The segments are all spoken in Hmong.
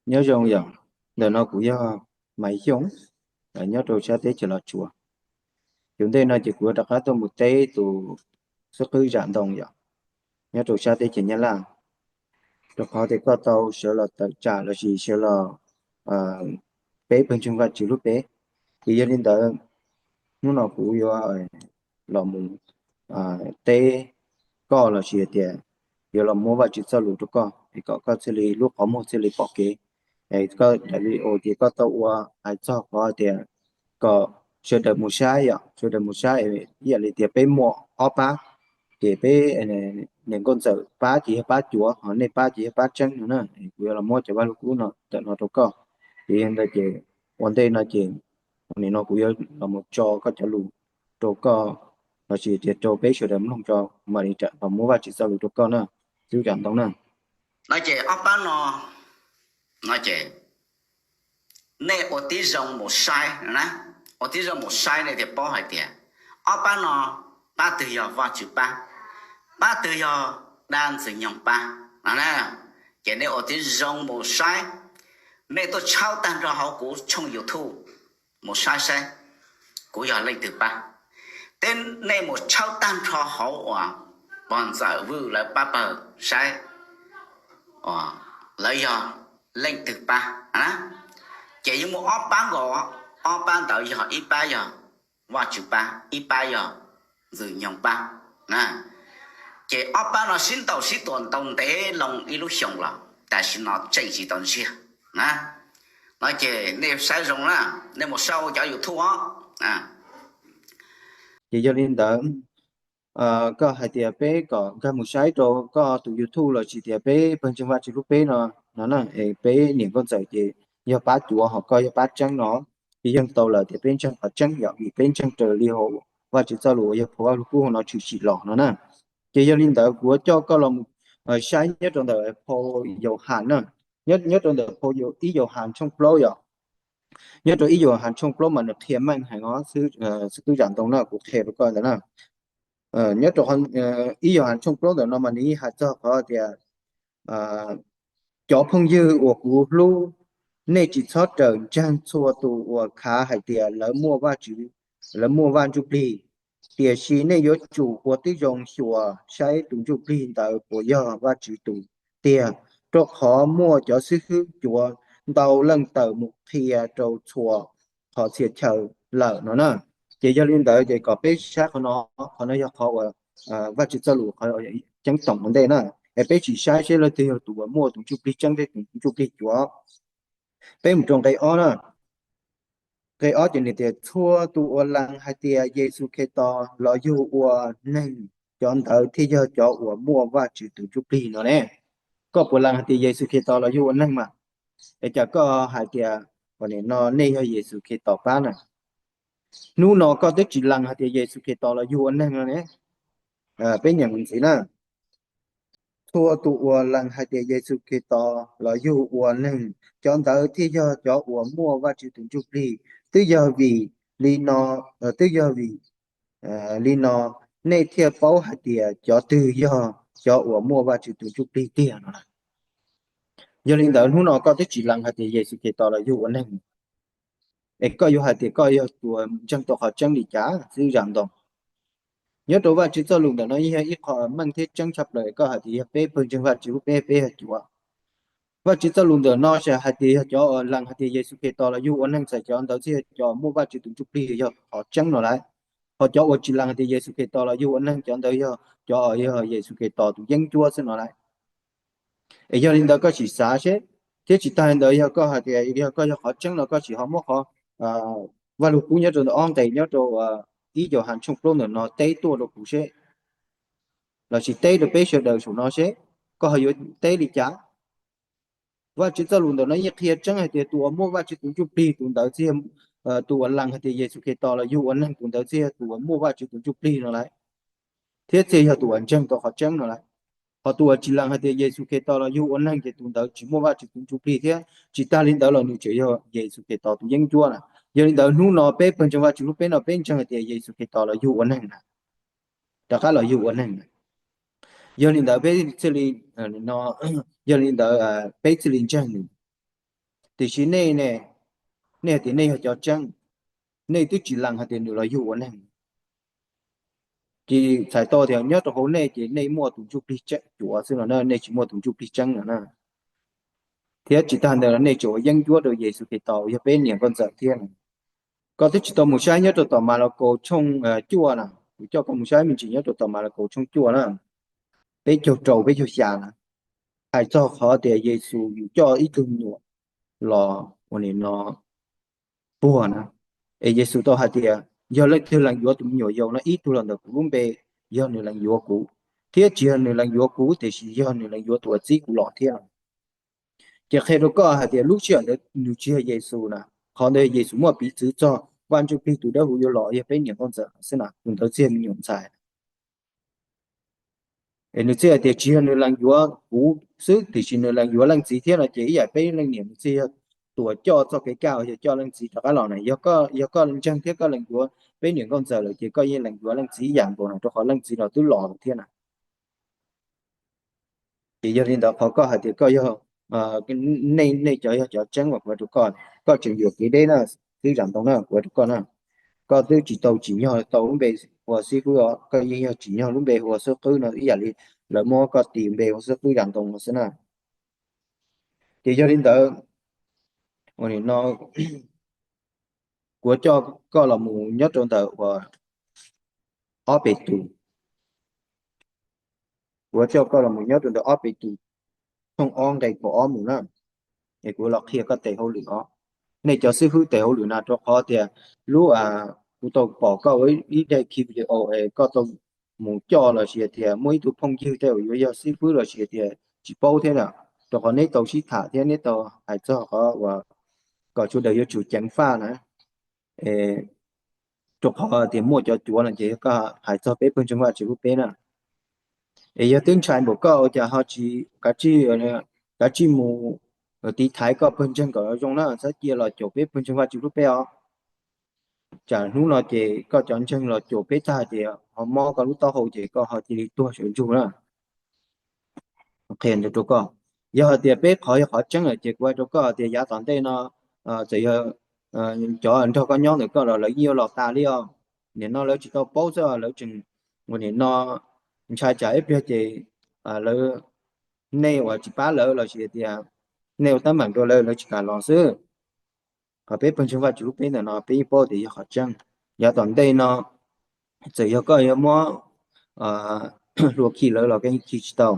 Nyob zoo yom, ntawm no kuv yog Maiv Xyooj, nyob rau sab teb chaws Los Tsuas. Tus ntej no ces kuv yuav rov qab tuaj mus teb tus xib hwb Zam Ntoo yom, nyob rau sab teb chaws Nyab Laj, rau qhov tias koj tau sawv los tawm tsam lossis sawv los peb pawg ntseeg Vajtswv lub peb. Ces yog li ntawd, hnub no kuv yuav los mus teb koj lossis tias yuav los muab Vajtswv txoj lus rau koj es kom koj thiaj li lub qhov muag thiaj li pom kev. Koj daim video ces koj tau ua hais txog qhov tias kom sawv daws mus saib yom, sawv daws mus saib, ib yam li tias peb muaj ob pab, ces peb niam nkauj ntxawm pab ces yog pab cuav, ho nej pab ces yog pab tseeb no na. Kuv yuav los muab cov Vaj Lug Kub no ntawm no rau koj. Ces yog ntawd ces ua ntej no ces nim no kuv yuav los mus tso koj cov lus rau koj lossis tias rau peb sawv daws mloog tso, mam li los muab Vajtswv txoj lus rau koj na, xib hwb Zam Ntoo na. No ces ob pab no, no ces nej ua tib zoo mus saib na, ua tib zoo mus saib nej thiaj paub hais tias ob pab no, pab twg yog Vajtswv pab, pab twg yog dab ntxwg nyoog pab no na. Ces nej ua tib zoo mus saib, nej tuaj tshawb tag nrho hauv kuv tshooj YouTube mus saib saib kuv yog leej twg pab. Teb nej mus tshawb tag nrho hauv uas pog ntxawm Vwj lawv pab pawg saib lawv yog leej twg pab. Ces yuav muaj ob pab nkaus, ob pab ntawd yog ib pab yog Vajtswv pab, ib pab yog ntxwg nyoog pab. Ces ob pab no sib ntaus sib tua ntau ntev loo ib lub xyoos los tam sim no tseem tsis tau ntsiag na. No ces nej saib zoo na, nej mus saib hauv cov YouTube os. Ces yog li ntawd, koj hais tias peb kom nkag mus saib rau koj tus YouTube lossis tias peb pawg ntseeg Vajtswv lub peb no, no na, es peb niam nkauj ntxawm ces yog pab cuav ho koj yog pab tseeb no, ces yeej tau lawm tias peb ntseeg qhov tseeb yom, vim peb ntseeg raws li hauv Vajtswv txoj lus uas yog phau Vaj Lug Kub hauv no tshwm sim los no na. Ces yog li ntawd kuv yuav coj koj los saib nyob rau ntawm phau Yauhas na, nyob rau ntawm phau ib Yauhas tshooj plaub yom. Nyob rau ib Yauhas tshooj plaub mas nws qhia meej heev os, xib hwb Zam Ntoo na, kuv qhia rau koj ntawd na. Nyob rau ib Yauhas tshooj plaub ntawm no mas nws yeej hais txog qhov tias, cov phooj ywg uas kuv hlub, nej tsis txhob rawm ntseeg txhua tus uas khav hais tias lawv muaj Vajtswv, lawv muaj Vaj Ntsujplig. Tiam sis nej yuav tsum ua tib zoo xyuas saib tus ntsuj plig ntawd puas yog Vajtswv tus tiag, rau qhov muaj cov xib hwb cuav ntau leej tawm mus qhia rau txhua qhov txhia chaw lawm no na. Ces yog li ntawd ces kom peb saib qhov no, qhov no yog qhov uas Vajtswv txoj lus qhov ceeb toom ua ntej na. Es peb tsis saib seb leej twg yog tus uas muaj tus ntsuj plig tseeb thiab tus ntsuj plig cuav. Peb mus rau nqe ob na. Nqe ob ces nws tias txhua tus uas lees hais tias Yexus Khetos los yug ua neeg, cov ntawd thiaj yog cov uas muaj Vajtswv tus ntsuj plig no ne. Koj puas lees hais tias Yexus Khetos los yug ua neeg mas? Es cas koj hais tias no nej yog Yexus Khetos pab na? Hnub no koj twb tsis lees hais tias Yexus Khetos los yug ua neeg no ne. Peb nyeem mus ntxiv na. Txhua tus uas lees hais tias Yexus Khetos los yug ua neeg, cov ntawd thiaj yog cov uas muaj Vajtswv tus ntsuj plig. Twb yog vim li no, twb yog vim li no nej thiaj paub hais tias cov twg yog cov uas muaj Vajtswv tus ntsuj plig tiag no. Yog li ntawd hnub no koj twb tsis lees hais tias Yexus Khetos los yug ua neeg, es koj yuav hais tias koj yog tus ntseeg tau qhov tseeb li cas xwb Zam Ntoo? Nyob rau Vajtswv txoj lus ntawm no yeej yog ib qho meej thiab tseeb tshaj plaws, koj hais tias yog peb pawg ntseeg Vajtswv lub peb, peb yog cuav. Vajtswv txoj lus ntawm no hais tias yog cov uas lees hais tias Yexus Khetos los yug ua neeg, txhais cov ntawd thiaj yog cov muaj Vajtswv tus ntsuj plig yog qhov tseeb no lauj. Ho cov uas tsis lees hais tias Yexus Khetos los yug ua neeg, cov ntawd yog cov uas yog Yexus Khetos tus yeeb ncuab xwb no lauj. Es yog li ntawd koj sim xav seb, thiab tsis tag li ntawd yog koj hais tias yog koj yog qhov tseeb no koj sim ho muab qhov Vaj Lug Kub nyob rau ntawm ob nqe nyob rau ib Yauhas tshooj plaub ntawm no teb tuaj rau kuv seb, lossis teb rau peb sawv daws saum no seb, koj ho yuav teb li cas? Vajtswv txoj lus ntawm no yeej qhia tseeb hais tias tus uas muaj Vajtswv tus ntsuj plig tus ntawd thiaj, tus uas lees hais tias Yexus Khetos los yug ua neeg tus ntawd thiaj yog tus uas muaj Vajtswv tus ntsuj plig no lauj, thiab thiaj yog tus uas ntseeg tau qhov tseeb no lauj. Ho tus uas tsis lees hais tias Yexus Khetos los yug ua neeg ces tus ntawd tsis muaj Vajtswv tus ntsuj plig thiab tsis tag li ntawd los nws tseem yog Yexus Khetos tus yeeb ncuab na. Yog li ntawd hnub no peb pawg ntseeg Vajtswv lub peb no peb ntseeg hais tias Yexus Khetos los yug ua neeg na, rov qab los yug ua neeg na. Yog li ntawd peb thiaj li, yog li ntawd peb thiaj li ntseeg nws. Tiam sis nej ne, nej hais tias nej yog cov tseeb, nej twb tsis lees hais tias nws los yug ua neeg. Ces txhais tau tias nyob rau hauv nej ces nej muaj tus ntsuj plig cuav xwb no na, nej tsis muaj tus ntsuj plig tseeb no na. Thiab tsis tag ntawd los nej tseem ua yeeb ncuab rau Yexus Khetos yog peb niam nkauj ntxawm thiab no. Koj twb tsis tau mus saib nyob rau tom Malakaus tshooj cuaj na, kuv coj koj mus saib me ntsis nyob rau tom Malakaus tshooj cuaj na, peb caug rau peb caug xya na, hais txog qhov tias Yexus yus coj ib tug me nyuam los ua nim no puag na. Es Yexus tau hais tias yog leej twg lees yuav tus me nyuam yaus no ib tug los ntawm kuv lub npe, yog nws lees yuav kuv, thiab tsis yog nws lees yuav kuv tiam sis yog nws lees yuav tus uas txib kuv los thiab no. Ces qhia rau koj hais tias lub sij hawm ntawd nws tsis yog Yexus na, qhov ntawd Yexus muaj piv txwv txog Vaj Ntsuj Plig tus dawb huv yuav los yog peb niam nkauj ntxawm xwb na, tus ntawd txij me nyuam ntxhais. Es nws txij hais tias tsis yog nws lees yuav kuv xwb tiam sis nws lees yuav leej txiv thiab no ces ib yam peb leej niam nws txij yog tus uas coj txoj kev kaj uas yog coj leej txiv rov qab los na. Yog koj ntseeg thiab koj lees yuav peb niam nkauj ntxawm lawm ces koj yeej lees yuav leej txiv ib yam nkaus na, rau qhov leej txiv los twb los lawm thiab na. Ces yog li ntawd qhov koj hais tias koj yog, nej nej cov yog cov tseeb uas kuv hais rau koj, koj tseem yuam kev deb na, xib hwb Zam Ntoo na, kuv hais rau koj na, koj twb tsis tau tsim nyog tau lub npe hu ua xib hwb os, koj yeej yog tsim nyog lub npe hu ua xib hwb no ib yam li lawv muab koj tis npe hu ua xib hwb Zam Ntoo no xwb na. Ces yog li ntawd, ua nim no kuv coj koj los mus nyob rau ntawm uas ob Petus, kuv coj koj los mus nyob rau ntawm ob Petus tshooj ob nqe kaum ob mus na, es kuv los qhia koj tes hauj lwm os. Nej cov xib hwb tes hauj lwm na, rau qhov tias lub kuv tau pom koj ua ib daim clip video es koj tau mus coj los sis tias muaj ib tug phooj ywg tej uas yuav yog xib hwb los sis tias tsis paub thiab na, rau qhov neb tau sib tham thiab neb tau hais txog qhov uas kom sawv daws yuav tsum ceev faj na. Rau qhov tias muaj cov cuav no ces yog koj hais txog peb pawg ntseeg Vajtswv lub peb na. Es yog twb ntshai npaum koj ua cas ho tsis kav tsij, kav tsij mus tiv thaiv koj pawg ntseeg kom zoo na, txhob cia los caum peb pawg ntseeg Vajtswv lub peb os. Tsam hnub no ces koj cov ntseeg los caum peb tag ces ho mob koj lub taub hau ces koj ho cia li tuag sawv ntsug na. Qhia rau koj, yog hais tias peb qhov yog qhov tseeb lawm ces kuv hais rau koj tias yav tom ntej no txawm yog cov nrog koj nyob ntawm koj los lawv yeej yuav los tas li os. Nim no lawv tsis tau paub xwb, lawv tseem ua nim no ntshai tsam ib pliag ces lawv, nej uas tsis pab lawv los sis tias nej ua teeb meem rau lawv, lawv tsis kam los xwb. Qhov peb pawg ntseeg Vajtswv lub peb ntawm no peb yeej paub tias yog qhov tseeb. Yav tom ntej no txawm yog koj yuav muab hlua khi lawv los koj yeej khi tsis tau.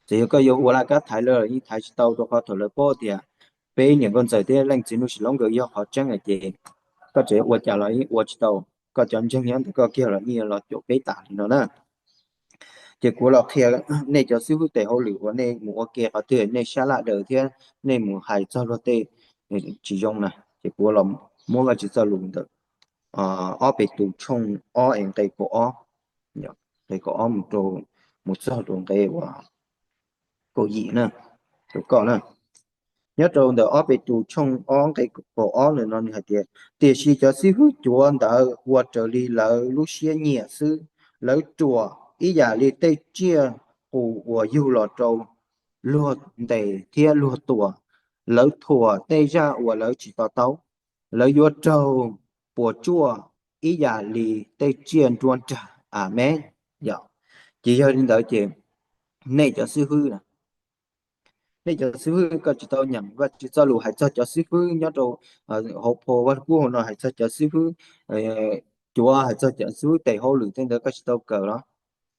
Txawm yog koj yuav ua laj kab thaiv lawv los yeej thaiv tsis tau, rau qhov thaum lawv paub tias peb niam nkauj ntxawm thiab leej txiv Nuj Sis Loob nkawd yog qhov tseeb lawm ces koj txawm yuav ua cas los yeej ua tsis tau. Koj cov ntseeg nyob ntawm koj kiag los yeej los caum peb tas li no na. Ces kuv los qhia nej cov xib hwb tes hauj lwm uas nej mus ua ke qhov twg nej sab laj daws thiab nej mus hais txog luag tej tsis zoo na, ces kuv los muab Vajtswv txoj lus ntawm ob Petus tshooj ob es nqe kaum ob, nqe kaum ob mus rau, mus txog rau nqe uas kaum yim na, rau koj na. Nyob rau ntawm ob Petus tshooj ob nqe kaum ob ntawm no nws hais tias, tiam sis cov xib hwb cuav ntawd ua raws li lawv lub siab nyiam xwb, lawv ruam ib yam li tej tsiaj qus uas yug los rau luag ntes thiab luag tua, lawv thuam tej zaj uas lawv tsis to taub, lawv yuav raug puas tsuaj ib yam li tej tsiaj nruab nrag. Amees. Ces yog li ntawd ces nej cov xib hwb, nej cov xib hwb koj tsis tau nyeem Vajtswv txoj lus hais txog cov xib hwb nyob rau hauv phau Vaj Lug Kub hauv no hais txog cov xib hwb cuav, hais txog cov xib hwb tes hauj lwm tej ntawd koj tsis tau kawm los?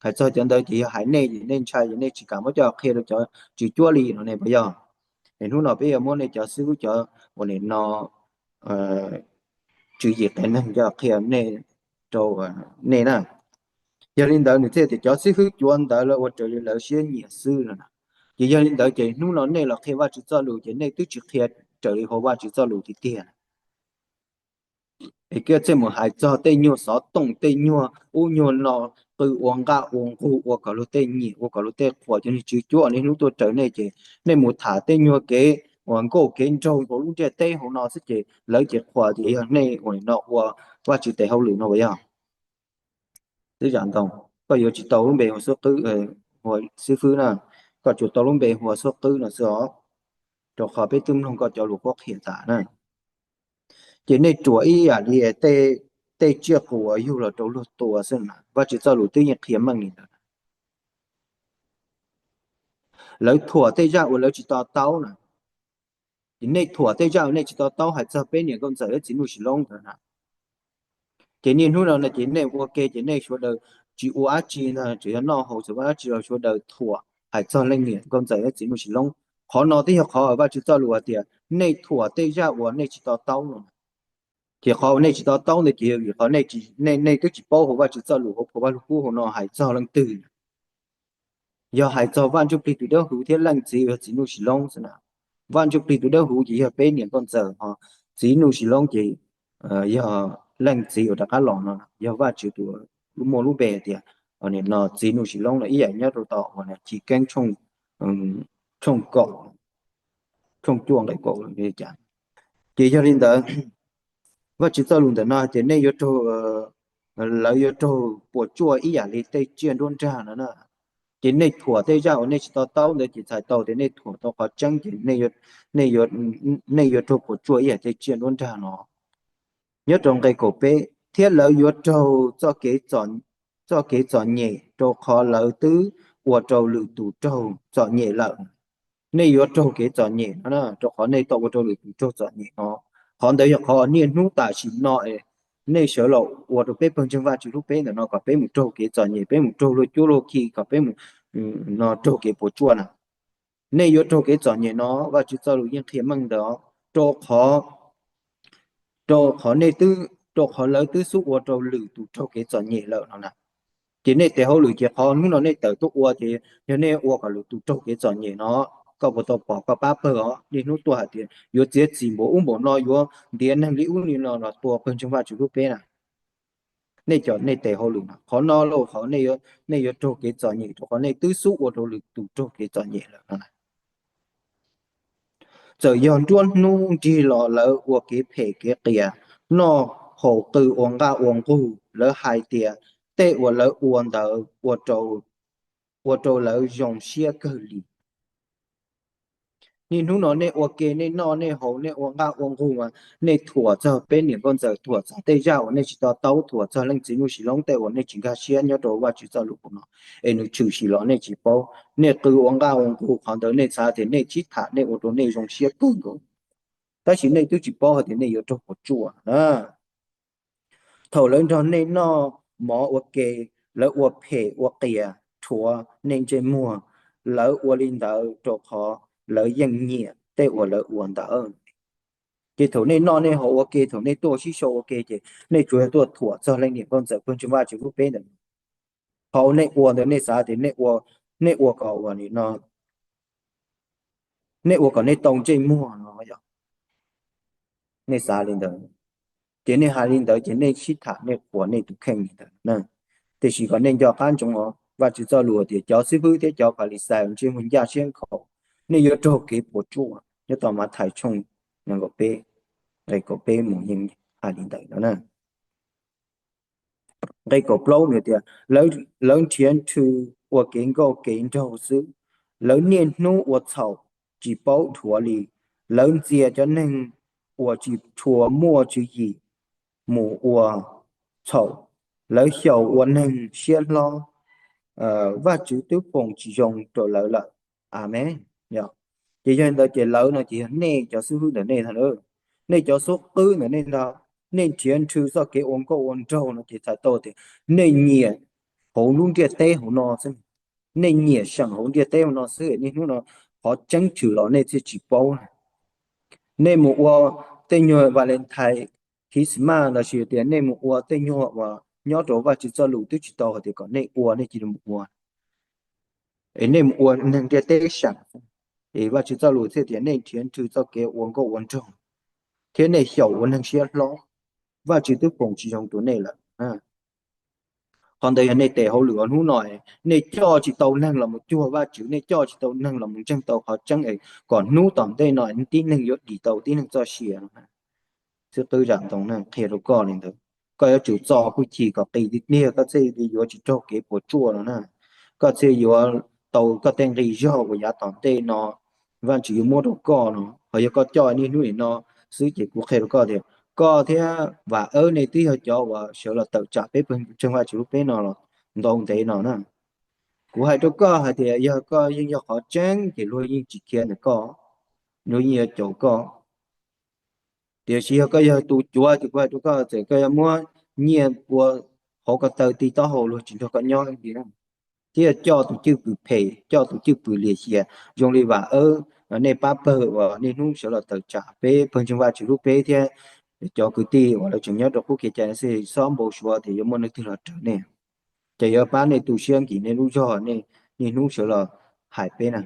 Hais txog cov ntawd ces yog hais nej ces nej ntshai ces nej tsis kam muab coj qhia rau cov tswv cuab li no ne puas yog? Es hnub no peb yuav muab nej cov xib hwb cov uas nim no tswv yim qias neeg coj qhia nej, rau nej na. Yog li ntawd nws thiaj tias cov xib hwb cuav ntawd lawv ua raws li lawv siab nyiam xwb no. Ces yog li ntawd ces hnub no nej los qhia Vajtswv txoj lus ces nej twb tsis qhia raws li hauv Vajtswv txoj lus tiag tiag. Es koj thiaj mus hais txog tej nyuag xov tooj, tej nyuag ub nyuag no, qw ua nqaj ua nqug ua kom luag tej nyiam, ua kom luag tej qhuas. Cov niag tswv cuab niaj hnub tuaj raws nej ces nej mus tham tej nyuag kev uas nkauj kev nraug hauv lub ntiaj teb hauv no xwb ces lawv ces qhuas tias yog nej uas no ua Vajtswv tes hauj lwm no puas yog? Tub Zam Ntoo, koj yuav tsis tau lub npe hu ua xib hwb na, koj tsuas tau lub npe hu ua xib hwb no xwb os. rau qhov peb twb mloog koj cov lus qhuab qhia tas na. Ces nej ruam ib yam li tej, tej tsiaj qus uas yug los rau luag tua xwb na. Vajtswv txoj lus twb yeej qhia meej li ntawd. Lawv thuam tej zaj uas lawv tsis to taub na. Ces nej thuam tej zaj uas nej tsis to taub hais txog peb niam nkauj ntxawm thiab txiv Nuj Sis Loob ntawd na. Ces niaj hnub no no ces nej ua ke ces nej sawv daws tsis ua dab tsi ntag, tsuas yog noj haus txawm ua dab tsi los sawv daws thuam hais txog leej niam nkauj ntxawm thiab txiv Nuj Sis Loob. Qhov no twb yog qhov Vajtswv txoj lus hais tias nej thuam tej zaj uas nej tsis to taub no. Ces qhov uas nej tsis to taub ntawd ces yog vim qhov nej, nej twb tsis paub hauv Vajtswv txoj lus hauv phau Vaj Lug Kub hauv no hais txog leej twg. Yog hais txog Vaj Ntsuj Plig tus dawb huv thiab leej txiv yog txiv Nuj Sis Loob xwb na. Vaj Ntsuj Plig tus dawb huv ces yog peb niam nkauj ntxawm, ho txiv Nuj Sis Loob ces yog leej txiv uas rov qab los no, yog Vajtswv tus muaj lub npe tias no txiv Nuj Sis Loob no ib yam nyob rau tom uas Chiv Keeb tshooj kaum, tshooj cuaj nqe kaum. Ces yog li ntawd, Vajtswv txoj lus ntawm no hais tias nej yuav raug, lawv yuav raug puas tsuaj ib yam li tej tsiaj nruab nrag no na. Ces nej thuam tej zaj uas nej tsis to taub ntawd ces txhais tau tias nej thuam tau qhov tseeb ces nej yuav raug puas tsuaj ib yam tej tsiaj nruab nrag no. Nyob rau nqe kaum peb, thiab lawv yuav raug txoj kev txom nyem rau qhov lawv twb ua rau lwm tus raug txom nyem lawm. Nej yuav raug kev txom nyem no na, rau qhov nej tau ua rau lwm tus raug txom nyem no. Qhov ntawd yog qhov niaj hnub tam sim no es nej sawv los ua rau peb pawg ntseeg Vajtswv hlub peb ntawm no kom peb mus raug kev txom nyem, peb mus raug luag cuab luag khi, kom peb mus no raug kev puas tsuaj na. Nej yuav raug kev txom nyem no, Vajtswv txoj lus yeej qhia meej ntawd, rau qhov, rau qhov nej twb, rau qhov lawv twb xub ua rau lwm tus raug kev txom nyem lawm no na. Ces nej tes hauj lwm ces qhov hnub no nej tawm tuaj ua ces yog nej ua kom lwm tus raug kev txom nyem no, koj puas tau pom koj pab pawg os? Niaj hnub tuaj hais tias yuav txiav txim npaum ub npaum no, yuav ntiav neeg li ub li no los tua pawg ntseeg Vajtswv hlub peb na. Nej cov nej tes hauj lwm no, qhov no lauj qhov nej yuav raug kev txom nyem rau qhov nej twb xub ua rau lwm tus raug kev txom nyem lawm no na. Txawm yog nruab hnub nrig los lawv ua kev phem kev qias, noj haus qw ua nqaj ua nqug, lawv hais tias tej uas lawv ua ntawd ua rau lawv zoo siab kawg li. Niaj hnub no nej ua ke, nej noj nej haus, nej ua nqaj ua nqug mas nej thuam txog peb niam nkauj ntxawm, thuam txog tej zaj uas nej tsis to taub, thuam txog leej txiv Nuj Sis Loob tej uas nej tsis nkag siab nyob rau Vajtswv txoj lus no, es nws tshwm sim los nej tsis paub. Nej qw ua nqaj ua nqug qhov ntawd nej xav tias nej sib tham nej ua rau nej zoo siab kawg nkaus, tab sis nej twb tsis paub hais tias nej yuav raug puas tsuaj na. Thaum lawv nrog nej noj mov ua ke, lawv ua phem ua qias rhuav nej ntsej muag, lawv ua li ntawd rau qhov lawv yeej nyiam tej uas lawv ua ntawd. Ces thaum nej noj nej haus ua ke, thaum nej tuaj sib sau ua ke ces nej tsuas yog tuaj thuam txog leej niam nkauj ntxawm pawg ntseeg Vajtswv hlub peb ntawd. Qhov uas nej ua ntawd nej xav tias nej ua kom ua li no, nej ua kom nej tau ntsej muag no yog, nej xav li ntawd. Ces nej hais li ntawd ces nej sib tham nej qhuas nej tus kheej li ntawd na. Tiam sis kom nej nco qab ntsoov os, Vajtswv txoj lus tias cov xib hwb thiab cov Falixais uas ntsej muag ncaj siab nkhaus, nej yuav raug kev puas tsuaj. Nyob tom Mathais tshooj nees nkaum peb, nqe kaum peb mus yeej hais li ntawd no na. Nqe kaum plaub nws tias, lawv nrhiav nrhw ua kev nkauj kev nraug xwb, lawv niaj hnub ua txhaum tsis paub dhuav li. Lawv ntxias cov neeg uas tsis tshua muaj tswv yim mus ua txhaum, lawv xyaum ua neeg siab hlob, Vajtswv twb foom tsis zoo rau lawv lawm. Amees. Ces yog li ntawd ces lawv no ces yog nej cov xib hwb ntawm nej ntag, nej cov xib hwb ntawm nej ntag, nej nrhiav nrhw txoj kev ua nkauj ua nraug no ces txhais tau tias nej nyiam hauv lub ntiaj teb hauv no xwb. Nej nyiam seem hauv ntiaj teb hauv no xwb, niaj hnub no qhov tseeb tshwm los nej thiaj tsis paub na. Nej mus ua tej nyuag Valentine, Christmas lossis tias nej mus ua tej nyuag uas nyob rau Vajtswv txoj lus twb tsis tau hais tias kom nej ua nej cia li mus ua. Es nej mus ua neeg ntiaj teb seem, es Vajtswv txoj lus thiaj tias nej nrhiav nrhw txoj kev ua nkauj ua nraug thiab nej xyaum ua neeg siab hlob, Vajtswv twb foom tsis zoo rau nej lawm. Qhov ntawd yog nej tes hauj lwm hnub no, nej coj tsis tau neeg los mus cuag Vajtswv, nej coj tsis tau neeg los mus ntseeg tau qhov tseeb es kom hnub tom ntej no tib neeg yuav dim tau tib neeg txoj sia no. Xib hwb Zam Ntoo na qhia rau koj li ntawd. Koj yuav tsum txo hwj chim kom qis tiag tiag koj thiaj li yuav tsis raug kev puas tsuaj no na. Koj thiaj yuav tau koj tej nqi zog uas yav tom ntej no Vajtswv yuav muab rau koj no. Ho yog koj coj niaj hnub nim no xwb ces kuv qhia rau koj tias koj thiab Vam Awb nej twb yog cov uas sawv los tawm tsam peb pawg ntseeg Vajtswv lub peb no los ntau ntev no na. Kuv hais rau koj hais tias yog koj yeej yog qhov tseeb ces luag yeej tsis khiav ntawm koj, luag yeej yuav caum koj. Tiam sis yog koj yog tus cuav ces kuv hais rau koj, txawm koj yuav muab nyiaj pua hauv ko taw ti taub hau luag tsis nrog koj nyob li na. Thiab coj tus cwj pwm phem, coj tus cwj pwm liam hiam zoo li Vam Awb, nej pab pawg uas niaj hnub sawv los tawm tsam peb pawg ntseeg Vajtswv lub peb thiab cov kwv tij uas lawv tseem nyob rau qub kev cai no xwb, xob npau suav tias yuav muaj neeg twg los raws nej, ces yuav pab nej tu siab nkim nej lub zog, nej niaj hnub sawv los hais peb na.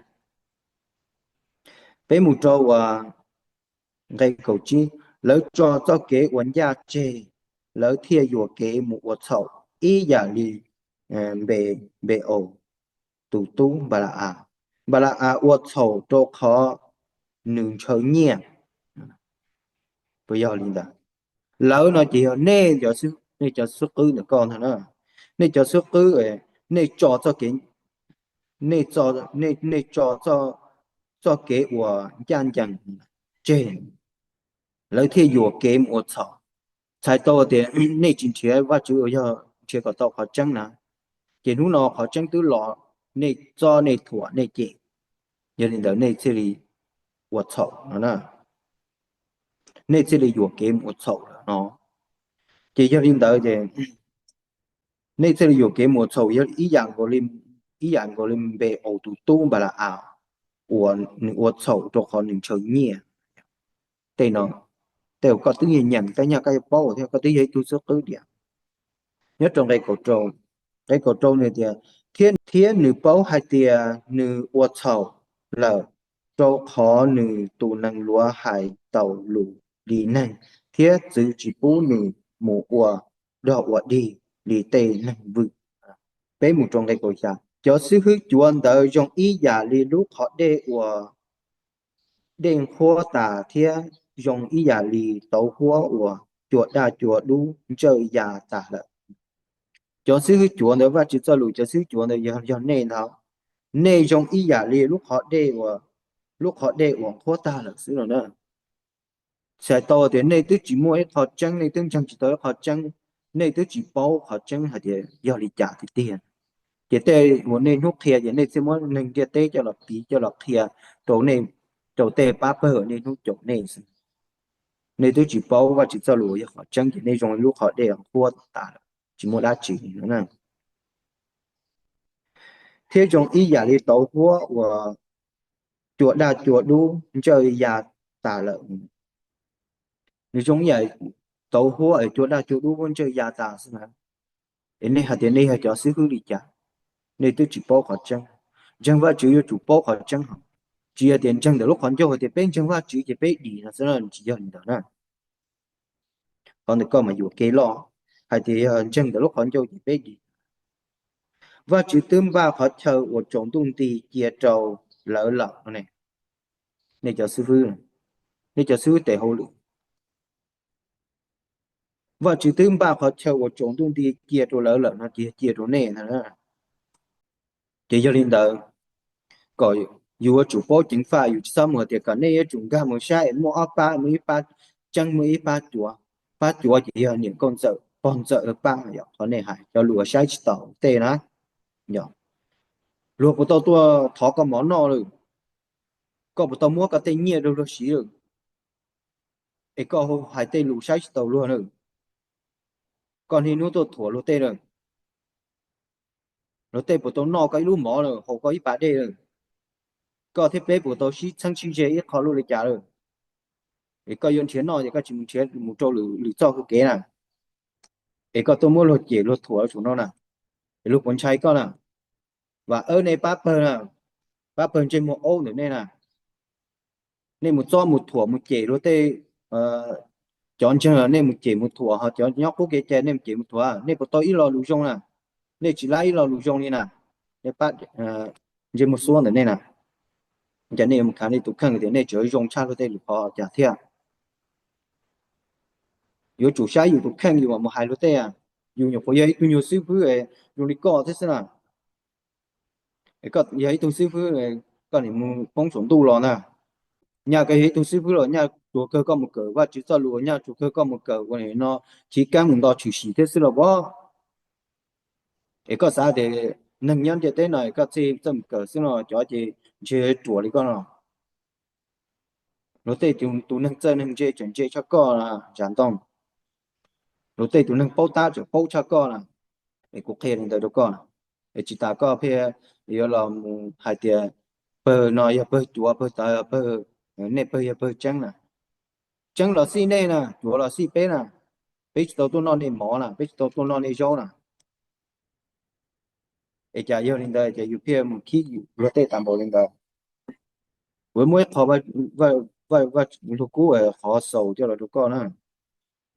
Peb mus rau uas nqe kaum tsib, lawv tso txoj kev uas ncaj tseg, lawv thiaj yuam kev mus ua txhaum ib yam li Npe, Npe-aus tus tub Npala-as. Npala-as ua txhaum rau qhov nws ntshaw nyiaj. Puas yog li ntawd? Lawv no ces yog nej, nej cov xib qwb ntawm koj ntag na. Nej cov xib qwb, nej tso txoj kev, nej tso txoj kev uas ncaj ncees tseg, lawv thiaj yuam kev mus ua txhaum. Txhais tau tias nej tsis nrhiav Vajtswv uas yog nrhiav kom tau qhov tseeb na, ces hnub no qhov tseeb twb los, nej txob nej thuam nej cem, yog li ntawd nej thiaj li ua txhaum no na, nej thiaj li yuam kev mus ua txhaum lawm no. Ces yog li ntawd ces nej thiaj li yuam kev mus ua txhaum, yog ib yam nkaus li, ib yam nkaus li Npe-aus tus tub Npala-as uas nws ua txhaum rau qhov nws ntshaw nyiaj. Tej no, tej uas koj twb nyiag nyeem tej nyog koj yuav paub thiab, koj twb yog ib tug xib qwb diam. Nyob rau nqe kaum rau, nqe kaum rau nws tias, thiab nws paub hais tias nws ua txhaum lawm, rau qhov nws tus nees luav hais taus lus li neeg, thiab txwv tsis pub nws mus ua dog ua dig li tej neeg vwm. Peb mus rau nqe kaum xya, cov xib hwb cuav ntawd zoo ib yam li lub qhov dej uas dej nqhuab tas thiab zoo ib yam li tauv huab uas cua daj cua dub ntsawj ya tas lawm. Cov xib hwb cuav ntawd, Vajtswv txoj lus cov xib hwb cuav ntawd yog, yog nej ntag. Nej zoo ib yam li lub qhov dej uas, lub qhov dej uas nqhuab tag lawm xwb no na. Txhais tau tias nej twb tsis muaj ib qho tseeb, nej twb ntseeg tsis tau ib qho tseeb, nej twb tsis paub qhov tseeb hais tias yog li cas tiag tiag. Ces tej uas nej hnub qhia ces nej thiaj muab neeg ntiaj teb coj los piv coj los qhia rau nej, rau tej pab pawg uas niaj hnub caum nej xwb. Nej twb tsis paub Vajtswv txoj lus uas yog qhov tseeb ces nej zoo li lub qhov dej nqhuab tas lawm, tsis muaj dab tsi li no na. Thiab zoo ib yam li tauv huab uas cua daj cua dub ntsawj ya tas lawm. Nws zoo ib yam tauv huab es cua daj cua dub ntsawj ya tas xwb na. Es nej hais tias nej yog cov xib hwb li cas? Nej twb tsis paub qhov tseeb. Ntseeg Vajtswv yuav tsum paub qhov tseeb hos. Tsis yog tias ntseeg ntawm lub qhov ncauj hais tias peb ntseeg Vajtswv ces peb dim no xwb, tsis yog li ntawd na. Qhov ntawd koj mas yuam kev loj, hais tias yog ntseeg ntawm lub qhov ncauj ces peb dim. Vajtswv twb npaj qhov chaw uas tsaus ntuj nti cia rau lawv lawm no ne. Nej cov xib hwb, nej cov xib hwb tes hauj lwm, Vajtswv twb npaj qhov chaw uas tsaus ntuj nti cia rau lawv lawm no ces yog cia rau nej ntag. Ces yog li ntawd, kom yus yuav tsum paub ceev faj, yus tsis txhob mus tias kom nej yuav tsum nkag mus saib es muaj ob pab, muaj ib pab tseeb, muaj ib pab cuav, pab cuav ces yog niam nkauj ntxawm pog ntxawm pab, yog qhov nej hais cov lus uas saib tsis taus tej na. Yog luag puas tau tuaj thov koj mov noj lawm, koj puas tau muab koj tej nyiaj rau luag siv lawm, es koj hais tej lus saib tsis taus luag na, koj niaj hnub tuaj thuam luag tej na, luag tej puas tau noj koj ib lub mov lawm, haus koj ib pas dej lawm, koj thiab peb puas tau sib txheeb sib ze ib qho lub li cas lawm, es koj yuav nrhiav noj ces koj tsis mus nrhiav mus rau lwm txoj kev na, es koj tuaj muab luag cem luag thuam saum no na, es luag puas ntshai koj na? Vam Awb nej pab pawg na, pab pawg ntsej muag aub ntawm nej na, nej mus txob mus thuam mus cem luag tej, cov ntseeg nej mus cem mus thuam, ho cov nyob qub kev cai nej mus cem mus thuam, nej puas tau ib lo lus zoo na? Nej tsis lab ib lo lus zoo li na, nej pab ntsej muag xuab ntawm nej na. Cas nej yuav mus khav nej tus kheej tias nej tseem zoo tshaj luag tej lus qhov cas thiab? Yuav tsum saib yus tus kheej yus mam mus hais luag tej. Yus nyuam qhuav yog ib tug nyuag xib fwb zoo li koj thiab xwb na. Koj yog ib tug xib fwb, koj nim mus poob saum ntuj los ntag. Nyaj koj yog ib tug xib fwb los nyaj tsuav kawg koj mus kawm Vajtswv txoj lus, nyaj tsuav kawg koj mus kawm ua no chiv keeb mus nto tshwm sim thiab xwb los as. Es koj xav tias neeg nyob ntiaj teb no koj txhij txawj mus kawm xwb no cov ces ntshe ruam li koj no. Luag tej tus neeg txawj neeg ntse tseem ntse tshaj koj na, Zam Ntoo. Luag tej tus neeg paub tab tseem paub tshaj koj na. Es kuv qhia li ntawd rau koj na. Es tsis tas koj pheej yuav los mus hais tias pawg no yog pawg cuav, pawg tod, nej pawg yog pawg tseeb na. Tseeb los xij nej na, cuav los xij peb na. Peb tsis tau tuaj noj nej mov na, peb tsis tau tuaj noj nej zaub na. Es cas yog li ntawd ces yus pheej mus khib luag tej tas npaum li ntawd. Kuv muab ib qho Vaj Lug Kub qhov xaus coj los rau koj na.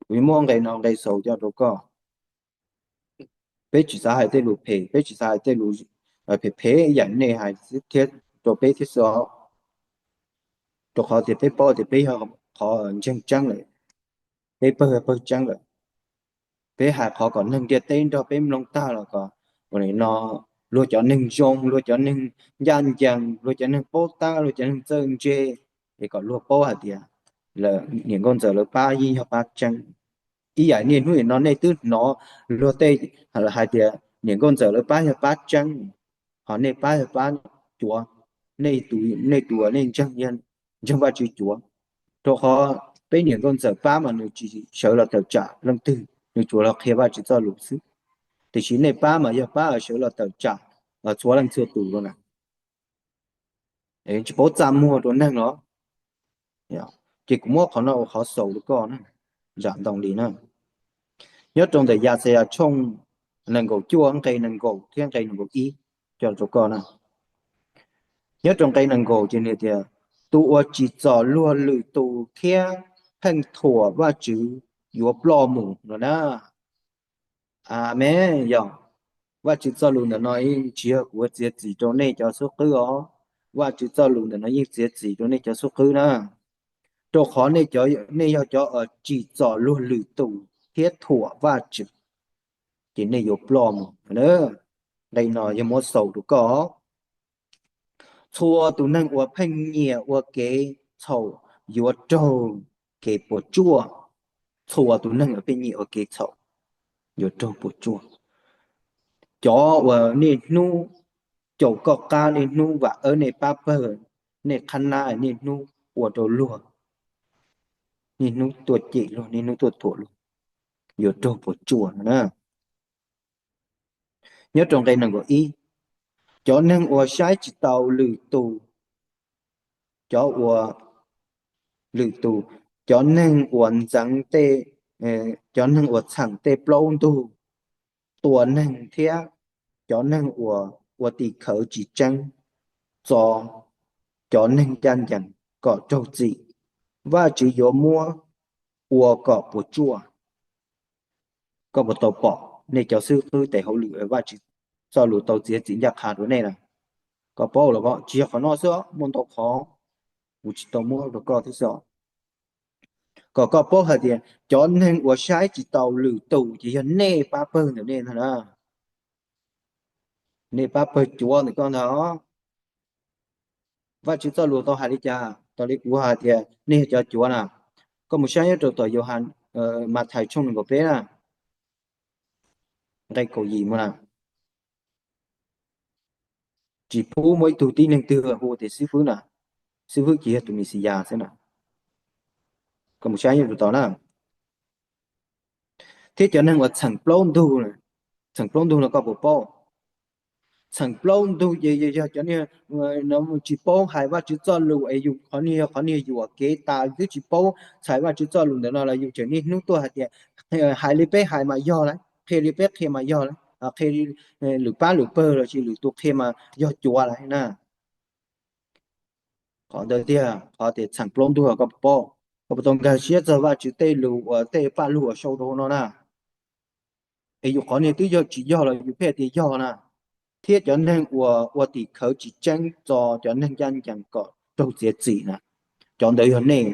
Kuv muab nqe no nqe xaus coj rau koj. Peb tsis xav hais tej lus phem, peb tsis xav hais tej lus phem phem yam nej hais thiab rau peb thiab xwb os. Rau qhov tias peb paub tias peb yog qhov ntseeg tseeb lawm, peb pawg pawg tseeb lawm. Peb hais qhov kom neeg ntiaj teb nrog peb mloog tag los kom ua li no, luag cov neeg zoo, luag cov neeg ncaj ncees, luag cov neeg paub tab, luag cov neeg txawj ntse, es kom luag paub hais tias lawv niam nkauj ntxawm lawv pab yeej yog pab tseeb. Ib yam niaj hnub nim no nej twb hnov luag tej hais tias niam nkauj ntxawm lawv pab yog pab tseeb, ho nej pab yog pab cuav, nej tus, nej tus uas nej ntseeg, ntseeg Vajtswv cuav. Rau qhov peb niam nkauj ntxawm pab mas nws tsis sawv los tawm tsam leej twg, nws tsuas los qhia Vajtswv txoj lus xwb. Tiam sis nej pab mas yog pab sawv los tawm tsam txhua leej txhua tus lawm na. Tsis paub txaj muag rau neeg los. Ces kuv muab qhov no ua qhov xaus rau koj na, Zam Ntoo li na. Nyob rau ntawm Yaxayas tshooj nees nkaum cuaj nqe nees nkaum thiab nqe nees nkaum ib, coj rau koj na. Nyob rau nqe nees nkaum ces nws tias, tus uas tsim txom luag lwm tus thiab pheej thuam Vajtswv yuav ploj mus no na. Amees. Yog Vajtswv txoj lus ntawm no yeej tsis yog kuv txiav txim rau nej cov xub qwb os. Vajtswv txoj lus ntawm no yeej txiav txim rau nej cov xub qwb na. Rau qhov nej yog cov uas tsim txom luag lwm tus thiab thuam Vajtswv, ces nej yuav ploj mus. Nqe no yog muab xaus rau koj. Txhua tus neeg uas pheej nyiam ua kev txhaum yuav raug kev puas tsuaj. Txhua tus neeg uas pheej nyiam ua kev txhaum yuav raug puas tsuaj. Cov uas niaj hnub caum koj qab, niaj hnub vam awb nej pab pawg, nej qhab nab, niaj hnub ua rau luag, niaj hnub tuaj cem luag, niaj hnub tuaj thuam luag, yuav raug puas tsuaj no na. Nyob rau nqe nees nkaum ib, cov neeg uas saib tsis taus lwm tus, cov uas lwm tus, cov neeg uas ntxeev tej, cov neeg uas txheem tej plaub ntug, tua neeg thiab cov neeg uas ua tim khawv tsis tseeb txo cov neeg ncaj ncees kom raug txim, Vajtswv yuav muab ua kom puas tsuaj. Koj puas tau pom nej cov xib hwb tes hauj lwm Vajtswv txoj lus tau txiav txim ncaj qha rau nej na? Koj paub los tsis yog qhov no xwb, muaj ntau qhov kuv tsis tau muab rau koj thiab xwb. Kom koj paub hais tias cov neeg uas saib tsis taus lwm tus ces yog nej pab pawg ntawm nej ntag na. Nej pab pawg cuav ntawm koj ntag. Vajtswv txoj lus tau hais li cas? Tau li kuv hais tias nej yog cov cuav na. Koj mus saib nyob rau tom Yauhas, Mathais tshooj nees nkaum peb na, nqe kaum yim mus na. Tsis pub muaj ib tug tib neeg twg hu tias xib fwb na. Xib fwb ces yog tus Mexiyas xwb na. Koj mus saib nyob rau tod na. Thiab cov neeg uas txheem plaub ntug, txheem plaub ntug no koj puas paub? Txheem plaub ntug ces yog cov niag tsis paub hais Vajtswv txoj lus es yus qhov niag yog qhov niag yuam kev tas twb tsis paub txhais Vajtswv txoj lus ntawm no los yus tseem niaj hnub tuaj hais tias hais li peb hais mas yog lawm, qhia li peb qhia mas yog lawm, qhia lwm pab lwm pawg los sis lwm tus qhia mas yog cuav lawm na. Qhov ntawd tiag, qhov tias txheem plaub ntug koj puas paub? Koj puas tau nkag siab txog Vajtswv tej lus uas tej paj lug uas sau rau hauv no na? Es yus qhov niag twb yog tsis yog los yus pheej tias yog na. Thiab cov neeg uas ua tim khawv tsis tseeb txo cov neeg ncaj ncees kom raug txiav txim na, cov ntawd yog nej.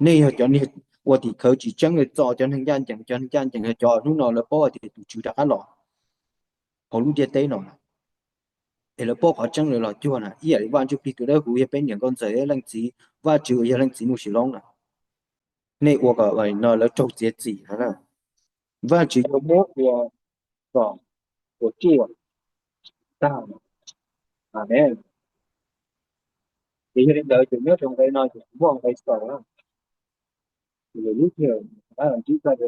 Nej yog cov niag ua tim khawv tsis tseeb txo cov neeg ncaj ncees, cov neeg ncaj ncees yog cov hnub no lawv paub hais tias tus Tswv rov qab los hauv lub ntiaj teb no. es lawv paub qhov tseeb lawv los cuag na. Ib yam li Vaj Ntsuj Plig tus dawb huv yog peb niam nkauj ntxawm leej txiv, Vaj Tswv uas yog leej txiv Nuj Sis Loob na. Nej ua kom no lawv raug txiav txim no na. Vaj Tswv yuav muab ua kom ua ruaj tag. Amees. Ces yog li ntawd ces nyob rau nqe no ces kuv muaj nqe xaus na. Ces lub sij hawm ntsib txoj